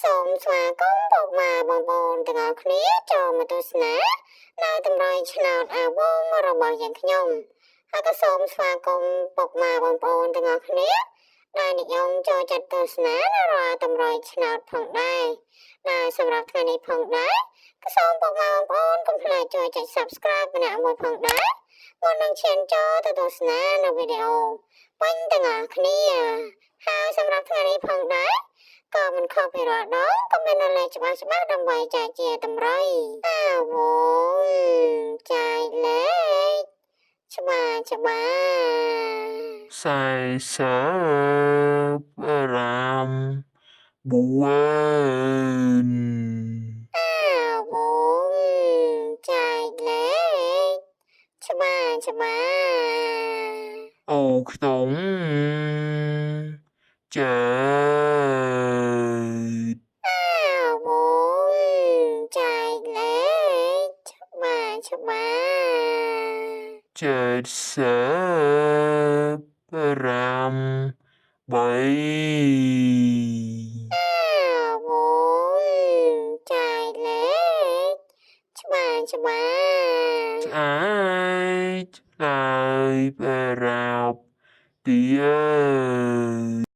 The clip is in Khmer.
សូមស្វាគមន៍ពុកម៉ែបងប្អូនទាំងអស់គ្នាចូលមកទស្សនានៅតម្រុយឆ្នោតអាវងរបស់យើងខ្ញុំហើយក៏សូមស្វាគមន៍ពុកម៉ែបងប្អូនទាំងអស់គ្នាដែលនិយមចូលចិត្តទស្សនានៅរាល់តម្រុយឆ្នោតផងដែរដែលសម្រាប់ថ្ងៃនេះផងដែរក៏សូមពុកម៉ែបងប្អូនកុំភ្លេចជួយចុច Subscribe ម្នាក់មួយផងដែរមុននឹងឈានចូលទៅទស្សនានៅវីដេអូពេញទាំងអស់គ្នាហើយសម្រាប់ថ្ងៃនេះផងដែរក៏មិនខុសពីរាល់ដងក៏មានលេខច្បាស់ច្បាស់ដើម្បីចែកជាតម្រុយអាវងចែកលេខច្បាស់ច្បាស់ 49 អាវងចែកលេខច្បាស់ច្បាស់ អូខ្ទង់ចែក អាវងចែកលេខច្បាស់ច្បាស់ 78 អាវងចែកលេខច្បាស់ច្បាស់ ឆ្អែតឆ្លើយប្រាប់ទៀត។